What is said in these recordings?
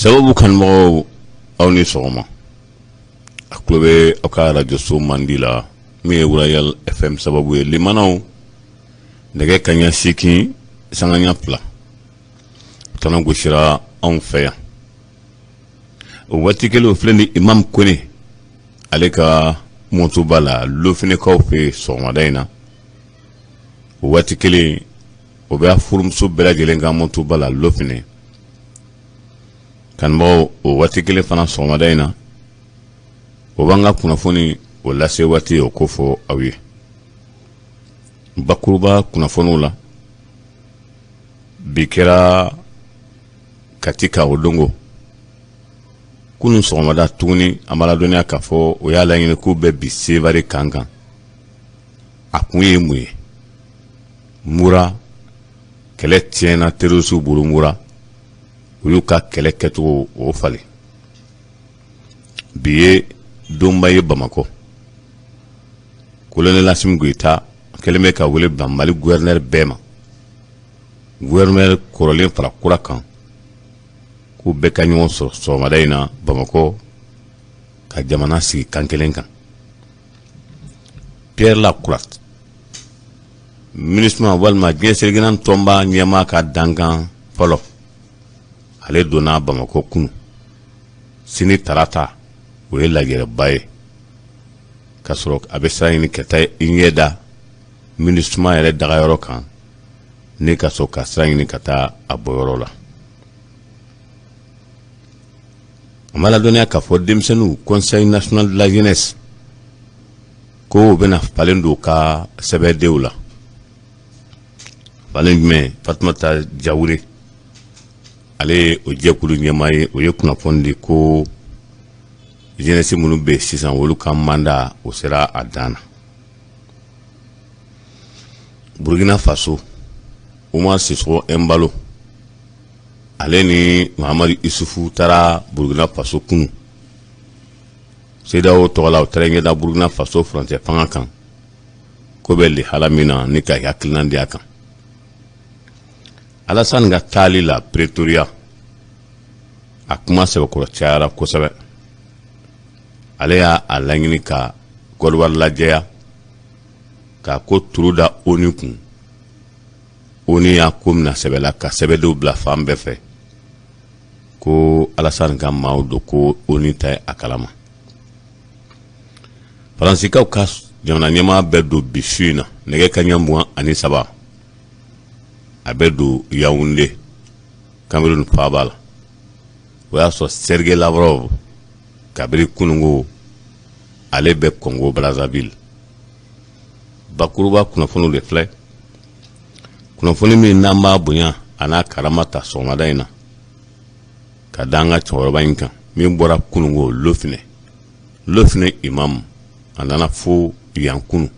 Sababu kanumɔgɔw, aw ni sɔgɔma. A tulo bɛ aw ka arajoso mandi la min ye Royal FM sababu ye. Limanaw, nɛgɛ kaɲa 8 sanga ɲa 2 tana gosira anw fɛ yan. O waati kelen o filɛ ni Imam Kone, ale ka motoba la Lofinɛkaw fɛ yen sɔgɔmada in na. O waati kelen o bɛ a furumuso bɛɛ lajɛlen ka motoba la Lofinɛ. Kanubagaw, o waati kelen fana sɔgɔmada in na, o b'an ka kunnafoni o lase waati o ko fɔ aw ye bakuruba kunnafoniw la. Bi kɛra Kati ka o dongo kunun sɔgɔmada tuguni. An b'a ladɔnniya k'a fɔ o y'a laɲini k'u bɛ bi Sevare kan kan. A kun ye mun ye? Mura kɛlɛ tiɲɛna terroristew bolo Mura, u y'u ka kɛlɛ kɛcogo o falen. Bi ye donba ye Bamakɔ. Colonel Asimi Goyita kɛlen bɛ ka wele bila Mali gouverneur bɛɛ ma, gouverneur kɔrɔlen fara kura kan, k'u bɛɛ ka ɲɔgɔn sɔrɔ sɔgɔmada in na Bamakɔ ka jamana sigi kan kelen kan. Pierre Lacroix, MINUSMA walima diɲɛ seleke tɔnba ɲɛmaa ka dankan fɔlɔ, ale donna Bamakɔ kunu. Sini tarata, o ye lajɛrɛba ye ka sɔrɔ a bɛ sira ɲini ka taa i ɲɛ da MINUSMA yɛrɛ dagayɔrɔ kan, ne ka sɔrɔ ka sira ɲini ka taa a bɔyɔrɔ la. An b'a ladɔnniya k'a fɔ denmisɛnninw, Conseil national de la jeunesse, ko u bɛna falen don ka sɛbɛndenw la. Falen jumɛn? Fatumata Jawure, ale ye o jɛkulu ɲɛmaa ye. O ye kunnafoni di ko jeunesse minnu bɛ yen sisan, olu ka mandat o sera a dan na. Burkina Faso, Umar Sissoco Embalo, ale ni Mahamadu Isufu taara Burkina Faso kunu CEDEAO tɔgɔ la. U taara ɲɛda Burkina Faso furancɛ fanga kan ko bɛ lihala min na ni ka hakilina di a kan. Alassane ka taali la Pretoria, a kuma sɛbɛkɔrɔ cayara kosɛbɛ. Ale y'a a laɲini ka Côte lajɛya k'a ko turu da ONU kun. ONU y'a ko mina sɛbɛ la ka sɛbɛdenw bila fan bɛɛ fɛ ko Alassane ka maaw don ko ONU ta ye a kalama. Faransikaw ka jamana ɲɛmaa bɛ don bi su in na nɛgɛ kaɲa 23. A bɛ don Yaoundé, Cameroun faaba la. O y'a sɔrɔ Sergei Lavrov, kabiri kunungo, ale bɛ Congo Brazzaville. Bakuruba kunnafoniw de filɛ, kunnafoni min n'an b'a bonya a n'a karama ta sɔgɔmada in na ka da an ka cɛkɔrɔba in kan min bɔra kunungo Lofinɛ. Lofinɛ imam, a nana fo yan kunu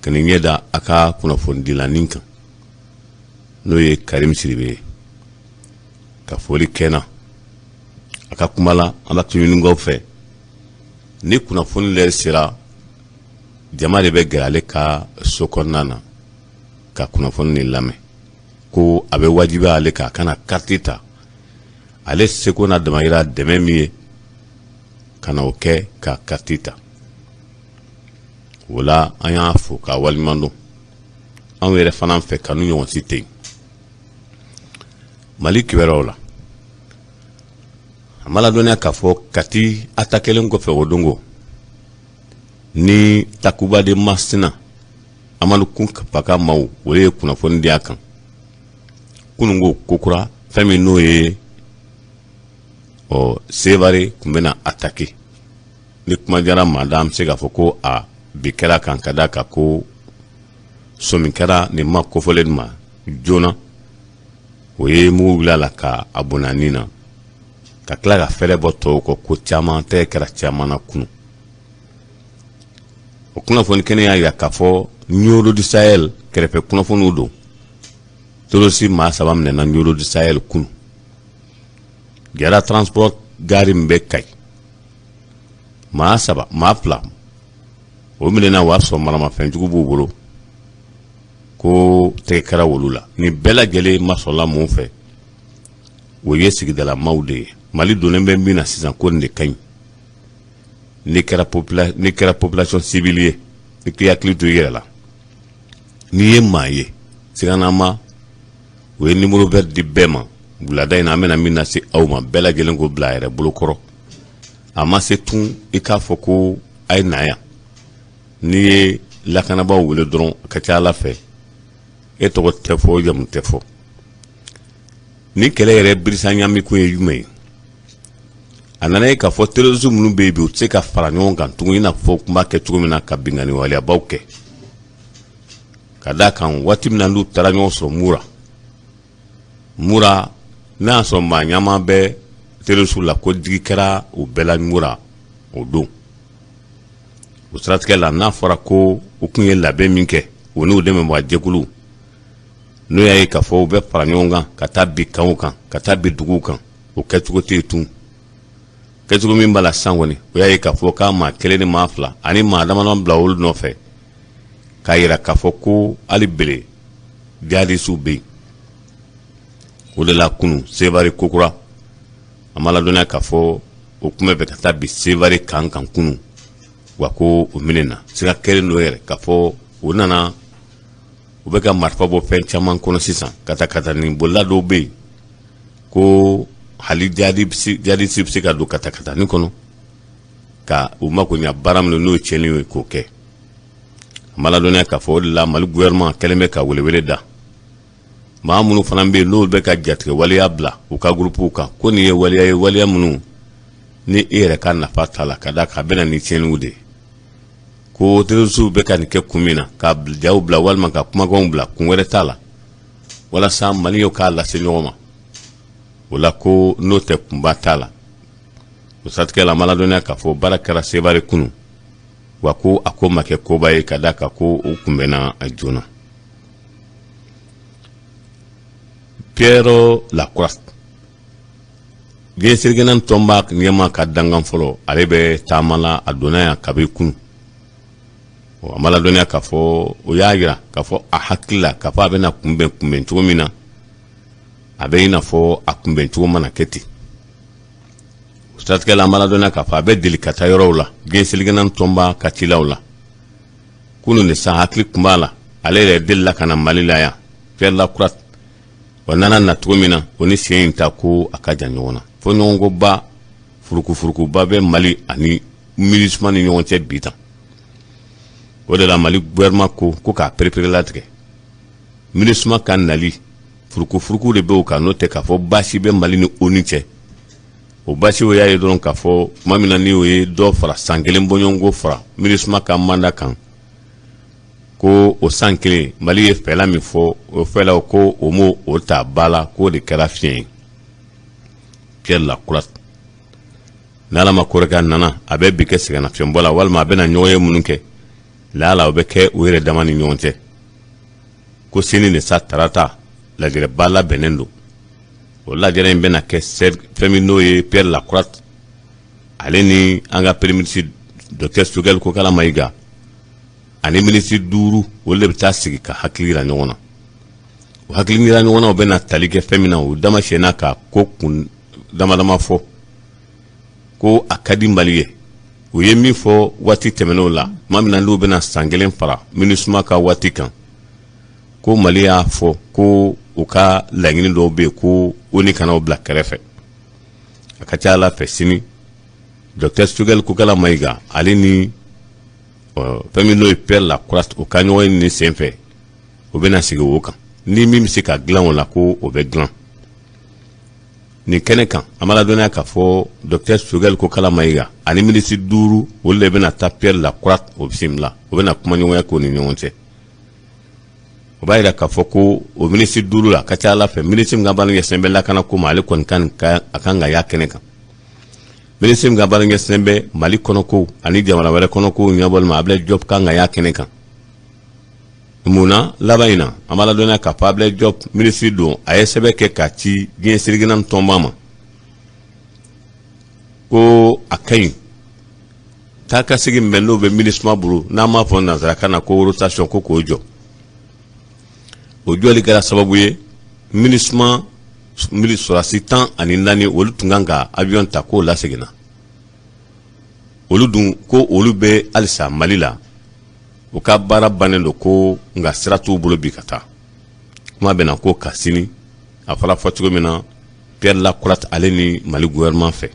ka nin ɲɛ da a ka kunnafonidilanin kan, n'o ye Karim Siribe ye, ka foli kɛ na a ka kuma la. An b'a ɲinikaw fɛ ni kunnafoni lɛri sera, jama de bɛ gɛrɛ ale ka so kɔnɔna na ka kunnafoni nin lamɛn, ko a bɛ wajibiya ale kan a kana kariti ta. Ale seko n'a damayira dɛmɛ min ye ka na o kɛ ka kariti ta. O la, an y'a fo k'a waleɲuman dɔn. Anw yɛrɛ fana fɛ, kanu ɲɔgɔn si tɛ yen. Mali kibaruyaw la, a ma ladɔnniya k'a fɔ Kati atakelen kɔfɛ, o dongo ni Takuba de Masina, Amadu Kufa ka maaw, o ye kunnafoni di a kan kununko kokura. Fɛn min n'o ye ɔ Sevare tun bɛna attaquer, ni kuma diyara maa da, an bɛ se k'a fɔ ko a bi kɛra kan ka da kan ko sɔmi kɛra nin ma kofɔlen ma joona. O ye mugu wuli a la ka a bɔnna nin na, ka tila ka fɛrɛ bɔ tɔw kɔ. Ko caman tɛ kɛra caman na kunu. O kunnafoni kɛnɛ y'a jira k'a fɔ Nioro du Sahel kɛrɛfɛ kunnafoniw don, terroriste maa saba minɛna Nioro du Sahel kunu. Jara Transport gari min bɛ Kayi, maa saba, maa fila o minɛna, o y'a sɔrɔ maramafɛnjugu b'u bolo, ko tɛgɛ kɛra wolu la. Nin bɛɛ lajɛlen ma sɔrɔla mun fɛ? O ye sigidalamaw de ye. Mali donnen bɛ min na sisan, ko nin de ka ɲi. N'i kɛra population civile ye, i k'i hakili to i yɛrɛ la. N'i ye maa ye siganama, o ye numéro vert di bɛɛ ma wulada in na. An bɛna min lase aw ma, bɛɛ lajɛlen k'o bila a yɛrɛ bolo kɔrɔ. A ma se tun i k'a fɔ ko a ye na yan. N'i ye lakanabaaw wele dɔrɔn, a ka ca ala fɛ, e tɔgɔ tɛ fɔ, jamu tɛ fɔ. Ni kɛlɛ yɛrɛ birisa ɲami kun ye jumɛn ye? A nana ye k'a fɔ terroriste minnu bɛ yen bi, u tɛ se ka fara ɲɔgɔn kan tugun i n'a fɔ tun b'a kɛ cogo min na ka binkanni waleyabaw kɛ, ka d'a kan waati min na n'u taara ɲɔgɔn sɔrɔ Mura, Mura, n'a y'a sɔrɔ maa ɲama bɛ terroriste la, ko digi kɛra u bɛɛ la Mura o don. O siratigɛ la, n'a fɔra ko u tun ye labɛn min kɛ, u n'u dɛmɛbaga jɛkulu, n'o y'a ye k'a fɔ u bɛ fara ɲɔgɔn kan ka taa bin kanw kan, ka taa bin duguw kan, o kɛcogo tɛ yen tun. Kɛcogo min b'a la sisan kɔni, o y'a ye k'a fɔ k'a maa kelen ni maa fila ani maa damadama bila olu nɔfɛ, k'a yira k'a fɔ ko hali bele jihadisiw bɛ yen. O de la kunun Sevare kokura, an b'a ladɔnniya k'a fɔ o tun bɛ fɛ ka taa bin Sevare kan kan kunun, wa ko o minɛna. Siga kɛlen don yɛrɛ k'a fɔ u nana, u bɛ ka marifa bɔ fɛn caman kɔnɔ sisan. Katakatanin bolila dɔw bɛ yen ko hali jihadisi bɛ se ka don katakatanin kɔnɔ ka u mako ɲa baara min n'o ye tiɲɛni ye, k'o kɛ. An b'a ladɔnniya k'a fɔ o de la Mali gouvernement kɛlen bɛ ka welewele da maa minnu fana bɛ yen n'olu bɛ ka jatigɛ waleya bila u ka gurupuw kan, ko nin ye waleya ye, waleya minnu ni i yɛrɛ ka nafa t'a la, ka d'a kan a bɛ na ni tiɲɛniw de ye. Ko terrorisiw bɛ ka nin kɛ kun min na, ka jaw bila walima ka kumakanw bila, kun wɛrɛ t'a la, walasa Maliyɛnw k'a lase ɲɔgɔn ma. O la ko n'o tɛ, kunba t'a la. O siratigɛ la, an b'a ladɔnniya k'a fɔ baara kɛra Sevare kunun, wa ko a ko ma kɛ koba ye, ka d'a kan ko o kunbɛnna a joona. Pierre Lacroix, diɲɛ seleke naani tɔnba ɲɛmaa ka dankan fɔlɔ, ale bɛ taama la. A donna yan kabi kunun. An b'a ladɔnniya k'a fɔ o y'a jira k'a fɔ a hakili la k'a fɔ a bɛna kunbɛn kunbɛn cogo min na, a bɛ i n'a fɔ a kunbɛn cogo mana kɛ ten. O siratigɛ la, an b'a ladɔnniya k'a fɔ a bɛ deli ka taa yɔrɔw la diɲɛ seleke naani tɔnba ka cilaw la. Kunun de sa, hakili tun b'a la, ale yɛrɛ delila ka na Mali la yan. Pierre Lacroix o nana na cogo min na, o ni siɲɛ in ta, ko a ka jan ɲɔgɔn na. Fo ɲɔgɔnkoba furukufurukuba bɛ Mali ani MINUSMA ni ɲɔgɔn cɛ bi tan. O de la Mali gouvernement ko k'a perepere latigɛ MINUSMA ka nali. Furukufuruku de bɛ o kan, n'o tɛ k'a fɔ baasi bɛ Mali ni ONU cɛ. O baasi, o y'a ye dɔrɔn k'a fɔ tuma min na ni o ye dɔ fara, san kelen bɔɲɔgɔnko fara MINUSMA ka mandat kan, ko o san kelen, Mali ye fɛla min fɔ, o fɛlaw ko o m'o o ta ba la, k'o de kɛra fiɲɛ ye. Pierre Lacroix, n'Ala ma ko kɛ, a nana, a bɛ bi kɛ sɛgɛnnafiɲɛbɔ la, walima a bɛna ɲɔgɔn ye minnu kɛ laala, o bɛ kɛ u yɛrɛ dama ni ɲɔgɔn cɛ. Ko sini de sa, tarata, lajɛrɛba labɛnnen don. O lajɛrɛ in bɛna kɛ fɛn min n'o ye Pierre Lacroix, ale ni an ka premier ministre docteur Choguel Kokalla Maïga ani minisiri duuru, olu de bɛ taa sigi ka hakili yira ɲɔgɔn na. O hakili yira ɲɔgɔn na, o bɛna tali kɛ fɛn min na, o damasiyɛnna ka ko kun dama dama fɔ ko a ka di Mali ye. U ye min fɔ waati tɛmɛnenw la, tuma min na n'u bɛna san kelen fara MINUSMA ka waati kan, ko Mali y'a fɔ ko u ka laɲini dɔw bɛ yen, ko ONU kana o bila kɛrɛfɛ. A ka ca ala fɛ, sini docteur Choguel Kokalla Maïga, ale ni fɛn min n'o ye Pierre Lacroix, o ka ɲɔgɔn ye nin senfɛ, o bɛna sigi o kan. Ni min bɛ se ka dilan o la, ko o bɛ dilan nin kɛnɛ kan. An b'a ladɔnniya k'a fɔ docteur Choguel Kokalla Maïga ani minisiri duuru, olu de bɛna taa Pierre Lacroix o bisimila. O bɛna kumaɲɔgɔnya k'o ni ɲɔgɔn cɛ. O b'a yira k'a fɔ ko o minisiri duuru la, ka ca ala fɛ, minisiri min ka baara ɲɛsinnen bɛ lakana ko ma, ale kɔni kan a kan ka y'a kɛnɛ kan. Minisiri min ka baara ɲɛsinnen bɛ Mali kɔnɔko ani jamana wɛrɛ kɔnɔko ɲɛbɔli ma, Ablaye Diop, kan ka y'a kɛnɛ kan. Mun na laban in na, an b'a ladɔnniya k'a fɔ Ablaye Diop, minisiri don, a ye sɛbɛn kɛ k'a ci diɲɛ seleke naani tɔnba ma ko a ka ɲi taa ka segin bɛ n'o bɛ MINUSMA bolo, n'an b'a fɔ nansarakan na ko rotation, ko k'o jɔ. O jɔli kɛra sababu ye MINUSMA mili sɔrɔdasi 14, olu tun kan ka avion ta, k'o laseginna. Olu dun ko olu bɛ halisa Mali la, u ka baara bannen don, ko nka sira t'u bolo bi ka taa. Kuma bɛna ko ka sini, a fɔra fɔ cogo min na, Pierre Lacroix ale ni Mali gouvernement fɛ.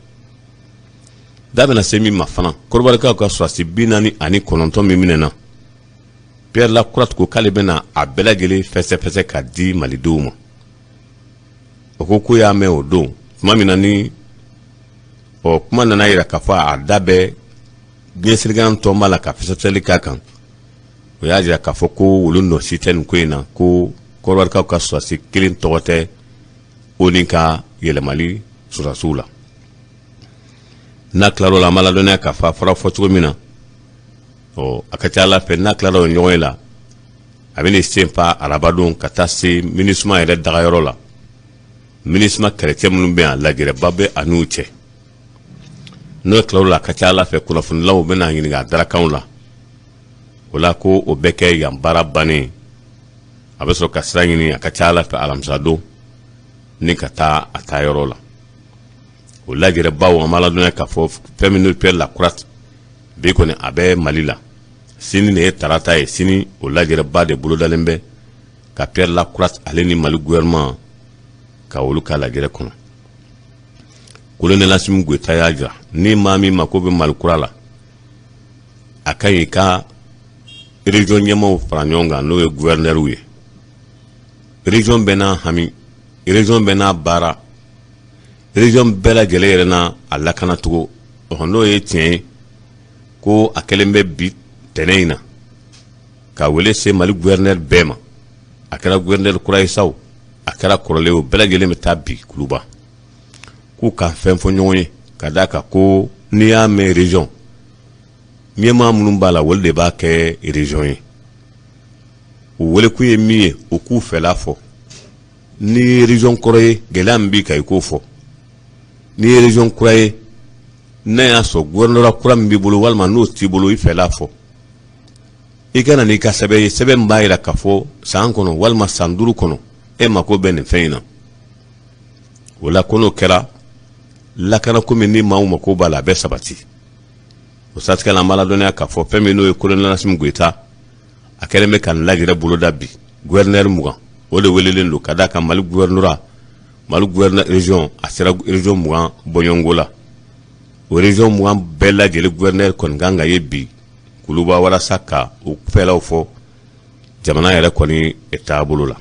Da bɛna se min ma fana, Kɔdiwarikaw ka sɔrɔdasi 49 min minɛna, Pierre Lacroix ko k'ale bɛna a bɛɛ lajɛlen fɛsɛfɛsɛ ka di malidenw ma. O ko ko y'a mɛn o don tuma min na ni ɔ kuma nana yira k'a fɔ a da bɛ diɲɛ seleke tɔnba la ka fɛsɛfɛsɛli k'a kan, o y'a jira k'a fɔ ko olu nɔ si tɛ nin ko in na, ko Kɔdiwarikaw ka sɔrɔdasi kelen tɔgɔ tɛ ONU ka yɛlɛmali sɔrɔdasiw la. N'a tilar'o la, an b'a ladɔnniya k'a fɔ a fɔra fɔ cogo min na, ɔ a ka ca ala fɛ, n'a tilara o ɲɔgɔn ye la, a bɛna sen fa arabadon ka taa se MINUSMA yɛrɛ dagayɔrɔ la. MINUSMA kɛlɛcɛ minnu bɛ yan, lajɛrɛba bɛ a n'u cɛ. N'o tilar'o la, a ka ca ala fɛ, kunnafonilaw bɛna ɲininka a darakanw la. O la ko o bɛ kɛ yan baara bannen, a bɛ sɔrɔ ka sira ɲini, a ka ca ala fɛ, alamisadon ni ka taa a taa yɔrɔ la. O lajɛrɛbaw, an b'a ladɔnniya k'a fɔ fɛn min n'o Pierre Lacroix, bi kɔni a bɛ Mali la. Sini de ye tarata ye. Sini o lajɛrɛba de bolodalen bɛ ka Pierre Lacroix ale ni Mali gouvernement ka olu ka lajɛrɛ kɔnɔ. Colonel Assimi Goïta y'a jira ni maa min mako bɛ Mali kura la, a ka ɲi ka région ɲɛmaaw fara ɲɔgɔn kan, n'o ye gouverneur ye. Région bɛɛ n'a hami, région bɛɛ n'a baara, région bɛɛ lajɛlen yɛrɛ n'a a lakanacogo. N'o ye tiɲɛ ye ko a kɛlen bɛ bi tɛnɛ in na ka wele se Mali gouverneur bɛɛ ma, a kɛra gouverneur kura ye sa o, a kɛra kɔrɔlen o, bɛɛ lajɛlen bɛ taa bi Kuluba k'u ka fɛn fɔ ɲɔgɔn ye, ka d'a kan ko n'i y'a mɛn région, ɲɛmaa minnu b'a la, olu de b'a kɛ région ye. O welekun ye min ye, o k'u fɛla fɔ. N'i ye région kɔrɔ ye, gɛlɛya min b'i kan, i k'o fɔ. N'i ye région kura ye, n'a y'a sɔrɔ gouvernorat kura min b'i bolo walima n'o t'i bolo, i fɛla fɔ. I ka na n'i ka sɛbɛn ye, sɛbɛn min b'a jira k'a fɔ san kɔnɔ walima san 5 kɔnɔ, e mako bɛ nin fɛn in na. O la ko n'o kɛra, lakanako min ni maaw mako b'a la, a bɛ sabati. O siratigɛ la, an b'a ladɔnniya k'a fɔ fɛn min n'o ye colonel Assimi Goïta, a kɛlen bɛ ka nin lajɛrɛ boloda bi. Gouverneur 20, o de welelen don, ka d'a kan Mali gouvernorat, Mali gouverneur région, a sera région 20 bɔɲɔgɔnko la. O région 20 bɛɛ lajɛlen gouverneur kɔni kan ka ye bi Kuluba walasa ka u fɛlaw fɔ jamana yɛrɛ kɔni taabolo la.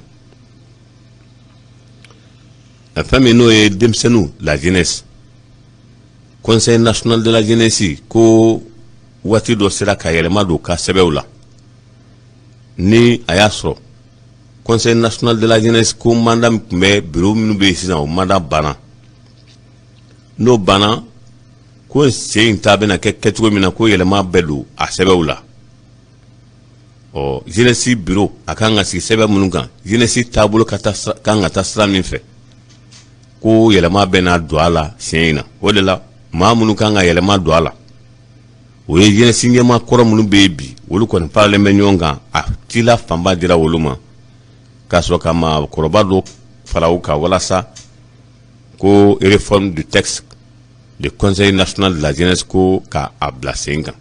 Fɛn min n'o ye denmisɛnninw, la jeunesse, Conseil national de la jeunesse ko waati dɔ sera ka yɛlɛma don ka sɛbɛnw la. Ni a y'a sɔrɔ Conseil national de la jeunesse ko mandat min tun bɛ bureau minnu bɛ yen sisan, o mandat banna. N'o banna, ko sen in ta bɛna kɛ kɛcogo min na, ko yɛlɛma bɛ don a sɛbɛnw la. Ɔ jeunesse bureau a kan ka sigi sɛbɛn minnu kan, jeunesse taabolo ka taa kan ka taa sira min fɛ, ko yɛlɛma bɛna don a la siɲɛ in na. O de la, maa minnu kan ka yɛlɛma don a la, o ye jeunesse ɲɛmaa kɔrɔ minnu bɛ yen bi, olu kɔni faralen bɛ ɲɔgɔn kan. A tila fanba dira olu ma, k'a sɔrɔ ka maakɔrɔba dɔ fara u kan, walasa ko réforme du texte de Conseil national de la jeunesse ko ka a bila sen kan.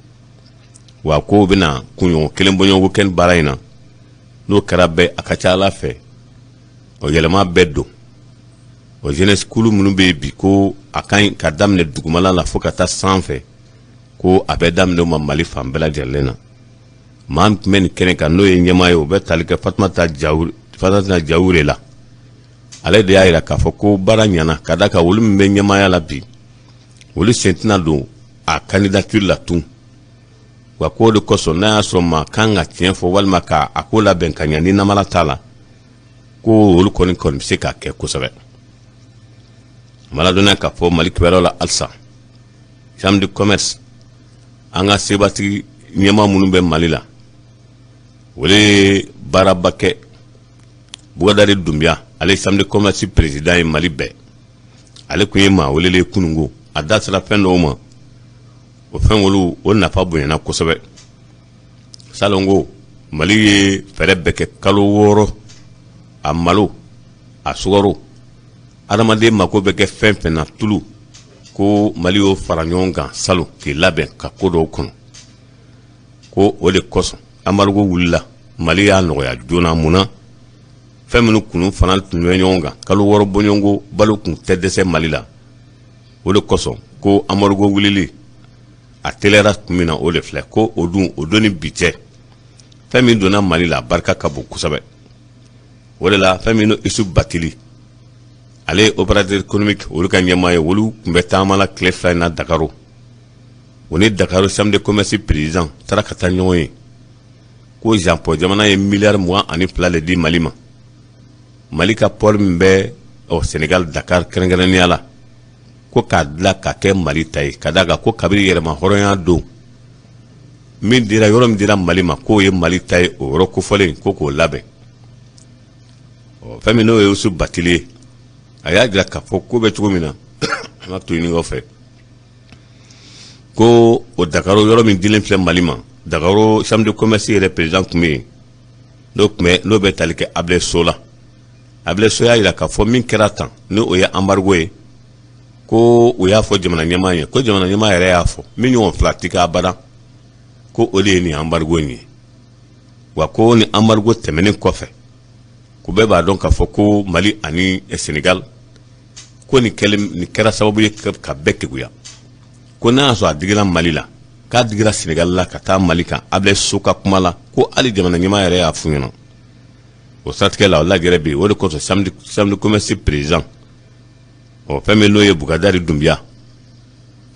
Wa ko bɛna kunɲɔgɔn kelen bɔɲɔgɔnko kɛ baara in na. N'o kɛra bɛɛ, a ka ca ala fɛ, o yɛlɛma bɛɛ don o jeunesse kulu minnu bɛ yen bi, ko a ka ɲi ka daminɛ dugumala la fo ka taa sanfɛ, ko a bɛ daminɛ o ma Mali fan bɛɛ lajɛlen na. Maa min tun bɛ nin kɛnɛ kan, n'o ye ɲɛmaa ye, o bɛ tali kɛ Fatumata Jawure la. Ale de y'a jira k'a fɔ ko baara ɲɛna, ka d'a kan olu min bɛ ɲɛmaaya la bi, olu sen tɛna don a candidature la tun. Wa k'o de kosɔn, n'a y'a sɔrɔ maa kan ka tiɲɛ fɔ walima k'a a ko labɛn ka ɲɛ ni namara t'a la, ko olu kɔni bɛ se k'a kɛ kosɛbɛ. A ma ladɔnniya k'a fɔ Mali kibaruyaw la halisa, chambre de commerce, an ka sebatigi ɲɛmaa minnu bɛ Mali la, olu ye baaraba kɛ. Bukadari Dunbiya, ale chambre de commerce président ye Mali bɛɛ, ale tun ye maa welelen kununko. A da sera fɛn dɔw ma, o fɛn olu o nafa bonyana kosɛbɛ. Salon ko Mali ye fɛɛrɛ bɛɛ kɛ kalo 6, a malo, a sukaro, Adamaden mako bɛ kɛ fɛn fɛn na, tulu, ko Mali y'o fara ɲɔgɔn kan salon k'i labɛn ka ko dɔw kɔnɔ. Ko o de kosɔn embargo wulila, Mali y'a nɔgɔya joona. Mun na? Fɛn minnu kunu fana tun bɛ ɲɔgɔn kan kalo 6 bɔɲɔgɔnko, balo tun tɛ dɛsɛ Mali la. O de kosɔn ko embargo wulili a teliyara kun min na, o de filɛ. Ko o dun, o don ni bi cɛ, fɛn min donna Mali la, barika ka bon kosɛbɛ. O de la, fɛn min n'o Issuf Bathily, ale ye opérateur économique olu ka ɲɛmaa ye, olu tun bɛ taama la tile 2 in na Dakaro. O ni Dakaro chambre de commerce président taara ka taa ɲɔgɔn ye. Ko Japon jamana ye miliyari 22 de di Mali ma, Mali ka port min bɛ ɔ Sénégal, Dakar kɛrɛnkɛrɛnnenya la, ko k'a dilan ka kɛ Mali ta ye, ka d'a kan ko kabiri yɛrɛma hɔrɔnya don min dira, yɔrɔ min dira Mali ma, k'o ye Mali ta ye, o yɔrɔ kofɔlen, ko k'o labɛn. Ɔ, fɛn min n'o ye Issuf Bathily ye, a y'a jira k'a fɔ ko bɛ cogo min na, an ka to ɲini fɛ ko o Dakaro yɔrɔ min dilen filɛ Mali ma, Dakaro chambre de commerce yɛrɛ président tun bɛ yen, n'o tun bɛ n'o bɛ tali kɛ Ablaye Sow la. Ablaye Sow y'a jira k'a fɔ min kɛra tan, ni o ye embargo ye, ko u y'a fɔ jamana ɲɛmaa ye, ko jamana ɲɛmaa yɛrɛ y'a fɔ min ɲɔgɔn fila tɛ kɛ abada, ko o de ye nin embargo in ye. Wa ko ni embargo tɛmɛnen kɔfɛ, ko bɛɛ b'a dɔn k'a fɔ ko Mali ani Sénégal, ko nin kɛlen nin kɛra sababu ye ka bɛɛ keguya. Ko n'a y'a sɔrɔ a digira Mali la, k'a digira Sénégal la ka taa Mali kan. Ablaye Sow ka kuma la, ko hali jamana ɲɛmaa yɛrɛ y'a f'u ɲɛna. O siratigɛ la, o lajɛrɛ bɛ yen. O de kosɔn chambre de commerce président, ɔ, fɛn min n'o ye Bukadari Dunbiya,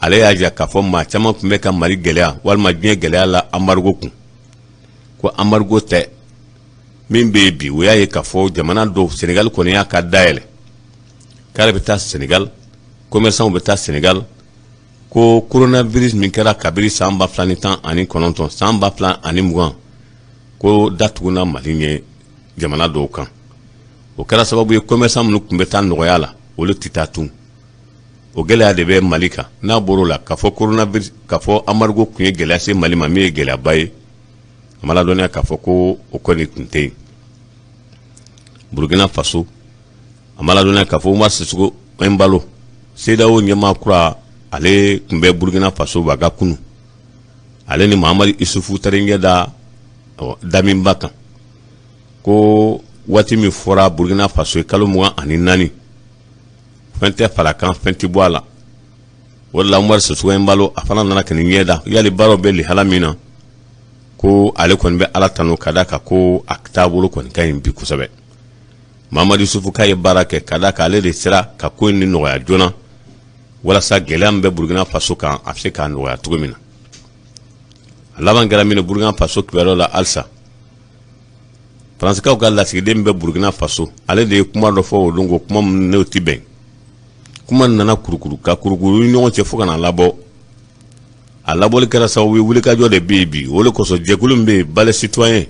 ale y'a jira k'a fɔ maa caman tun bɛ ka Mali gɛlɛya walima diɲɛ gɛlɛya la embargo kun, ko embargo tɛ min bɛ yen bi. O y'a ye k'a fɔ jamana dɔw, Sénégal kɔni y'a ka dayɛlɛ k'ale bɛ taa Sénégal, commerçant bɛ taa Sénégal. Ko coronavirus min kɛra kabiri san 2019, san 2020, ko datuguna Mali ɲɛ jamana dɔw kan, o kɛra sababu ye commerçant minnu tun bɛ taa nɔgɔya la, olu tɛ taa tun. O gɛlɛya de bɛ Mali kan. N'a bɔr'o la, k'a fɔ coronavirus, k'a fɔ embargo tun ye gɛlɛya se Mali ma, min ye gɛlɛyaba ye, a ma ladɔnniya k'a fɔ ko o kɔni tun tɛ yen. Burukina Faso, a ma ladɔnniya k'a fɔ Umar Sissoco Embaló, CEDEAO ɲɛmaa kura, ale tun bɛ Burukina Faso Waga kunu. Ale ni Mahamadu Isufu taara ɲɛ da Damiba kan, ko waati min fɔra Burukina Faso ye, kalo 24, fɛn tɛ fara kan, fɛn tɛ bɔ a la. O de la, Umar Sissoco Embaló, a fana nana ka nin ɲɛ da yali baaraw bɛ lihala min na. Ko ale kɔni bɛ Ala tanu ka d'a kan ko a taabolo kɔni ka ɲi bi kosɛbɛ. Mamadu Yusufu k'a ye baara kɛ, ka d'a kan ale de sera ka ko in ni nɔgɔya joona, walasa gɛlɛya min bɛ Burukina Faso kan, a bɛ se k'a nɔgɔya cogo min na. A laban kɛra min ye, Burukina Faso kibaruyaw la halisa, Faransikaw ka lasigiden bɛ Burukina Faso, ale de ye kuma dɔ fɔ o don, ko kuma min n'o tɛ bɛn. Kuma nana kurukuru ka kurukuru ni ɲɔgɔn cɛ fo ka na labɔ. A labɔli kɛra sababu ye wulikajɔ de bɛ yen bi. O de kosɔn jɛkulu min bɛ yen, Balai citoyen,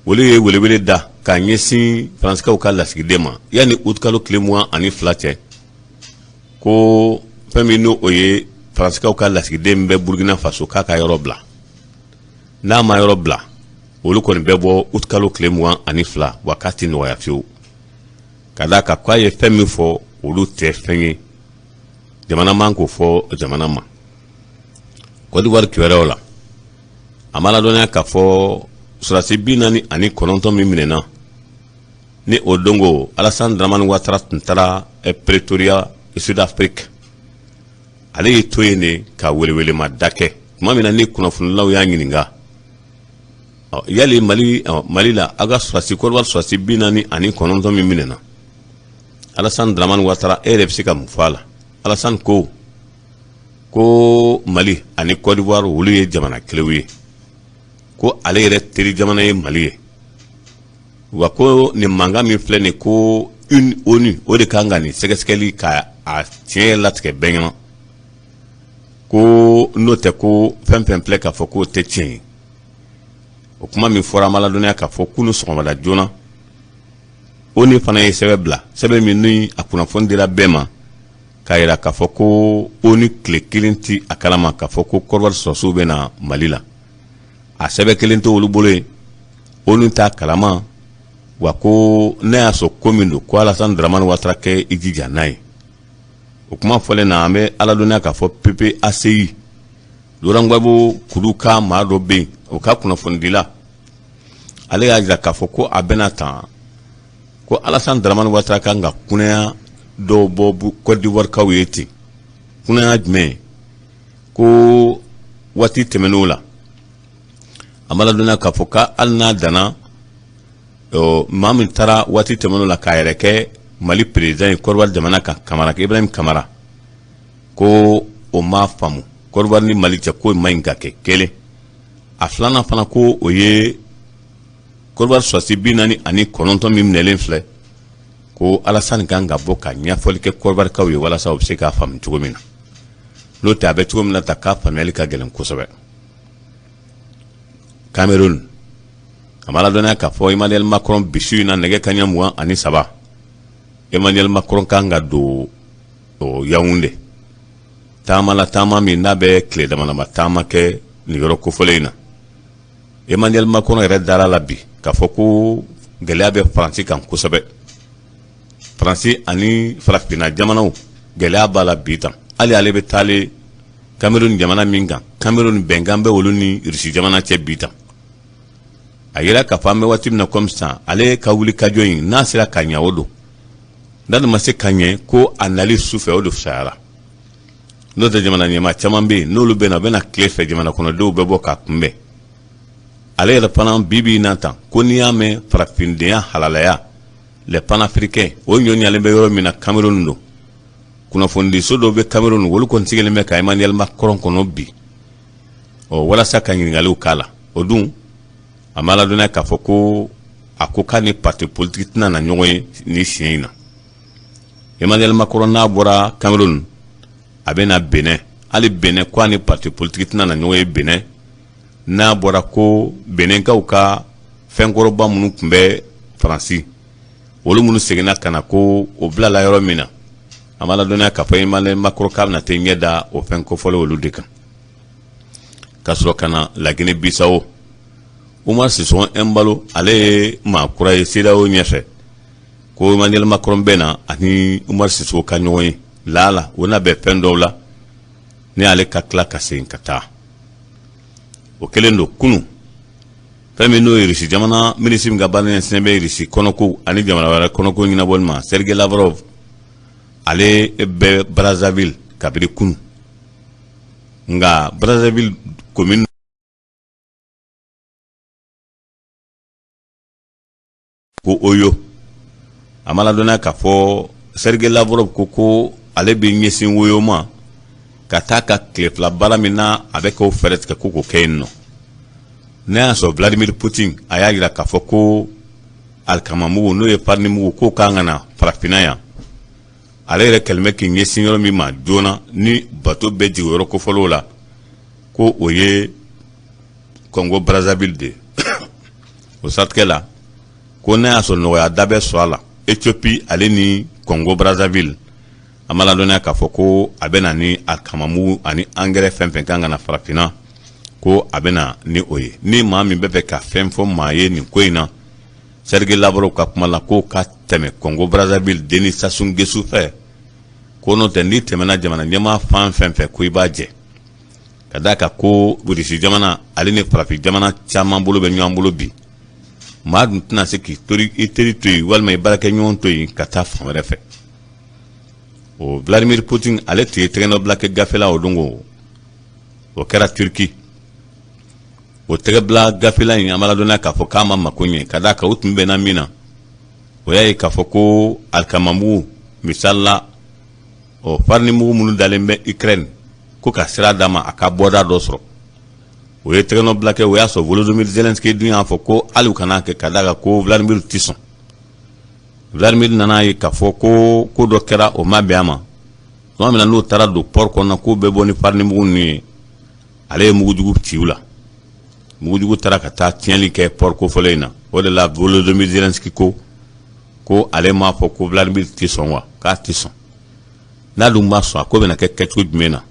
olu ye welewele da k'a ɲɛsin Faransikaw ka lasigiden ma yanni utikalo tile 22 cɛ, ko fɛn min n'o o ye Faransikaw ka lasigiden bɛ Burukina Faso, k'a ka yɔrɔ bila. N'a ma yɔrɔ bila, olu kɔni bɛ bɔ utikalo tile 22, wa k'a tɛ nɔgɔya fiyewu, ka d'a kan k'a ye fɛn min fɔ, olu tɛ fɛn ye, jamana man k'o fɔ jamana ma. Côte d'Ivoire kibaruyaw la, a ma ladɔnniya k'a fɔ sɔrɔdasi 49 min minɛna ni o dongo Alassane Dramane Ouattara tun taara Pretoria, Sud-Afrique, ale ye to yen de ka welewelema da kɛ. Tuma min na ni kunnafonilaw y'a ɲininka yali Mali la, aw ka sɔrɔdasi, Côte d'Ivoire sɔrɔdasi 49 min minɛna, Alassane Dramane Ouattara, e yɛrɛ bɛ se ka mun fɔ a la? Alassane ko Mali ani Côte d'Ivoire, olu ye jamana kelenw ye, ko ale yɛrɛ teri jamana ye Mali ye, wa ko nin mankan min filɛ nin, ko une ONU o de kan ka nin sɛgɛsɛgɛli ka a tiɲɛ latigɛ bɛɛ ɲɛna, ko n'o tɛ, ko fɛn fɛn filɛ k'a fɔ k'o tɛ tiɲɛ ye. O kuma min fɔra, an ma ladɔnniya k'a fɔ kunun sɔgɔmada joona, ONU fana ye sɛbɛn bila, sɛbɛn min ni a kunnafoni dira bɛɛ ma, k'a yira k'a fɔ ko ONU tile kelen ti a kalama k'a fɔ ko Côte d'Ivoire sɔrɔdasiw bɛ na Mali la. A sɛbɛn kelen tɛ olu bolo yen, ONU t'a kalama. Wa ko n'a y'a sɔrɔ ko min don, ko Alassane Dramane Ouattara kɛ i jija n'a ye. O kuma fɔlen na, an bɛ ala dɔnniya k'a fɔ PPACI, Laurent Gbagbo kulu ka maa dɔ bɛ yen, o ka kunnafonidila, ale y'a jira k'a fɔ ko a bɛna tan ko Alassane Dramane Ouattara kan ka kunnaya dɔw bɔ Côte d'Ivoire kaw ye ten. Kunnaya jumɛn? Ko waati tɛmɛnenw la, an b'a ladɔnniya k'a fɔ ko hali n'a danna maa min taara waati tɛmɛnenw la k'a yɛrɛ kɛ Mali président ye Côte d'Ivoire jamana kan, Kamara, Ibrahim Kamara, ko o m'a faamu Côte d'Ivoire ni Mali cɛ ko man ɲi ka kɛ kelen. A filanan fana, ko o ye Côte d'Ivoire sɔrɔdasi 49 min minɛlen filɛ, ko Alassane kan ka bɔ ka ɲɛfɔli kɛ Côte d'Ivoire kaw ye walasa u bɛ se k'a faamu cogo min na. N'o tɛ, a bɛ cogo min na ta, k'a faamuyali ka gɛlɛn kosɛbɛ. Cameroun, a ma ladɔnniya k'a fɔ Emmanuel Macron bi su in na, nɛgɛ kaɲɛ 23, Emmanuel Macron kan ka don Yaoundé taama la, taama min n'a bɛ tile damadama taama kɛ nin yɔrɔ kofɔlen in na. Emmanuel Macron yɛrɛ dara la bi k'a fɔ ko gɛlɛya bɛ Faransi kan kosɛbɛ. Faransi ani farafinna jamanaw, gɛlɛya b'a la bi tan. Hali ale bɛ taale Cameroun jamana min kan, Cameroun bɛnkan bɛ olu ni Irisi jamana cɛ bi tan. A yira k'a fɔ an bɛ waati min na komi sisan, ale ka wuli ka jɔ in, n'a sera ka ɲɛ, o don. N'a ma se ka ɲɛ, ko a nali su fɛ, o de fisayara. N'o tɛ, jamana ɲɛmaa caman bɛ yen, n'olu bɛ na, u bɛ na tile fɛ, jamana kɔnɔdenw bɛ bɔ k'a kunbɛn. Ale yɛrɛ fana, bi bi in na tan, ko n'i y'a mɛn farafindenya halalaya, les panafricains, o ɲɔ ɲalen bɛ yɔrɔ min na, Cameroun don. Kunnafonidiso dɔw bɛ Cameroun, olu kɔni sigilen bɛ ka Emmanuel Macron kɔnɔ bi, ɔ walasa ka ɲininkaliw k'a la. O dun, a ma ladɔnniya k'a fɔ ko a ko k'a ni parti politique tɛna na ɲɔgɔn ye ni siɲɛ in na. Emmanuel Macron, n'a bɔra Cameroun, a bɛ na Benin. Hali Benin, ko a ni parti politique tɛna na ɲɔgɔn ye Benin. N'a bɔra, ko Beninkaw ka fɛnkɔrɔba minnu tun bɛ Faransi, olu minnu seginna ka na, ko o bilala yɔrɔ min na, a ma ladɔnniya k'a fɔ Emmanuel Macron k'a bɛna taa ɲɛ da o fɛn kofɔlen olu de kan. Ka sɔrɔ ka na Laginɛ Bisawo, Umar Sissoco Embaló, ale ye maa kura ye CEDEAO ɲɛfɛ, ko Emmanuel Macron bɛ na ani Umar Sissoco ka ɲɔgɔn ye laala, o na bɛn fɛn dɔw la ni ale ka tila ka segin ka taa. O kɛlen don kunun. Fɛn min n'o ye Irisi jamana minisiri min ka baara ɲɛsinnen bɛ Irisi kɔnɔko ani jamana wɛrɛ kɔnɔko ɲɛnabɔli ma, Sergei Lavrov, ale bɛ Brazzaville kabini kunun. Nka Brazzaville commune ko Oyo, a ma ladɔnniya k'a fɔ Sergei Lavrov ko ale bɛ ɲɛsin Oyo ma ka taa ka tile 2 baara min na, a bɛ k'o fɛɛrɛ tigɛ ko k'o kɛ yen nɔ. N'a y'a sɔrɔ Vladimir Poutine, a y'a jira k'a fɔ ko alikamamugu, n'o ye farinimugu, k'o kan ka na farafinna yan, ale yɛrɛ kɛlen bɛ k'i ɲɛsin yɔrɔ min ma joona ni bato bɛ jigin yɔrɔ kofɔlenw la, ko o ye Congo Brazzaville de ye. O siratigɛ la, ko n'a y'a sɔrɔ nɔgɔya da bɛ sɔrɔ a la Ethiopie ale ni Congo Brazzaville, an b'a ladɔnniya k'a fɔ ko a bɛ na ni alikamamugu ani angɛrɛ fɛn fɛn kan ka na farafinna, ko a bɛ na ni o ye. Ni maa min bɛ fɛ ka fɛn fɔ maa ye nin ko in na, Sergei Lavrov ka kuma la, k'o ka tɛmɛ Congo Brazzaville Denis Sassou Nguesso fɛ, ko n'o tɛ, n'i tɛmɛna jamana ɲɛmaa fan fɛn fɛ, ko i b'a jɛ. Ka d'a kan ko Irisi jamana ale ni farafin jamana caman bolo bɛ ɲɔgɔn bolo bi, maa dun tɛna se k'i tori i teri to yen walima i baarakɛɲɔgɔn to yen ka taa fan wɛrɛ fɛ. O Vladimir Poutine, ale tun ye tɛgɛnɔbila kɛ gafe la o don, ko o kɛra Turki. O tɛgɛbila gafela in, an b'a ladɔnniya k'a fɔ k'a ma mako ɲɛ, ka d'a kan u tun bɛnna min na, o y'a ye k'a fɔ ko alikamamugu, misali la, ɔ farinimugu minnu dalen bɛ Ukraine, ko ka sira d'a ma a ka bɔda dɔ sɔrɔ. O ye tɛgɛnɔbila kɛ. O y'a sɔrɔ Volodymyr Zelensky dun y'a fɔ ko hali u kana kɛ, ka d'a kan ko Vladimir tɛ sɔn. Vladimir nana ye k'a fɔ ko ko dɔ kɛra, o ma bɛn a ma. Tuma min na n'o taara don port kɔnɔ k'o bɛ bɔ ni farinimugu ninnu ye, ale ye mugujugu ci u la. Mugujugu taara ka taa tiɲɛli kɛ port kofɔlen in na. O de la Volodymyr Zelensky ko ale m'a fɔ ko Vladimir tɛ sɔn wa, k'a tɛ sɔn. N'a dun ma sɔn, a ko bɛna kɛ kɛcogo jumɛn na?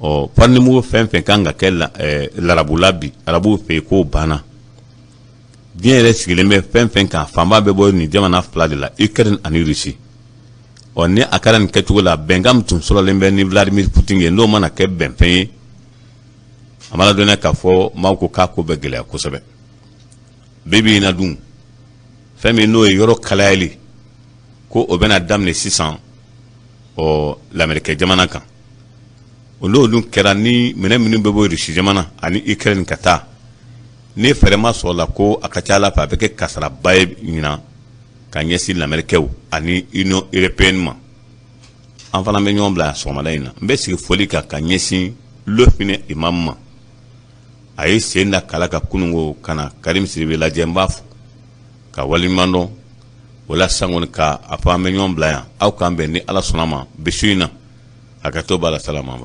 Ɔ farinimugu fɛn fɛn kan ka kɛ larabula bi, arabuw fɛ yen, k'o banna. Diɲɛ yɛrɛ sigilen bɛ fɛn fɛn kan, fanba bɛ bɔ nin jamana fila de la, Ukraine ani Russie. Ɔ, ni a kɛra nin kɛcogo la, bɛnkan min tun sɔrɔlen bɛ ni Vladimir Poutine ye, n'o mana kɛ bɛnfɛn ye, a mana dɔnniya k'a fɔ maaw ko k'a ko bɛ gɛlɛya kosɛbɛ. Bi bi in na dun, fɛn min n'o ye yɔrɔ kalayali ko o bɛna daminɛ sisan, ɔ, lamerikɛ jamana kan, o n'o dun kɛra ni minɛn minnu bɛ bɔ Russie jamana ani Ukraine ka taa, ni fɛɛrɛ ma sɔrɔ la, ko a ka ca ala fɛ a bɛ kɛ kasaraba ye ɲinan ka ɲɛsin lamerikɛw ani Union européenne ma. An fana bɛ ɲɔgɔn bila sɔgɔmada in na. N bɛ sigi foli kan ka ɲɛsin Lofini imam ma. A ye sen da kala ka kununko ka na Karim Sidibe lajɛ. N b'a fo ka waleɲuman dɔn o la. Sisan kɔni, ka a fɔ an bɛ ɲɔgɔn bila yan. Aw k'an bɛn ni Ala sɔnna ma bi su in na. A ka to b'a la. Salama.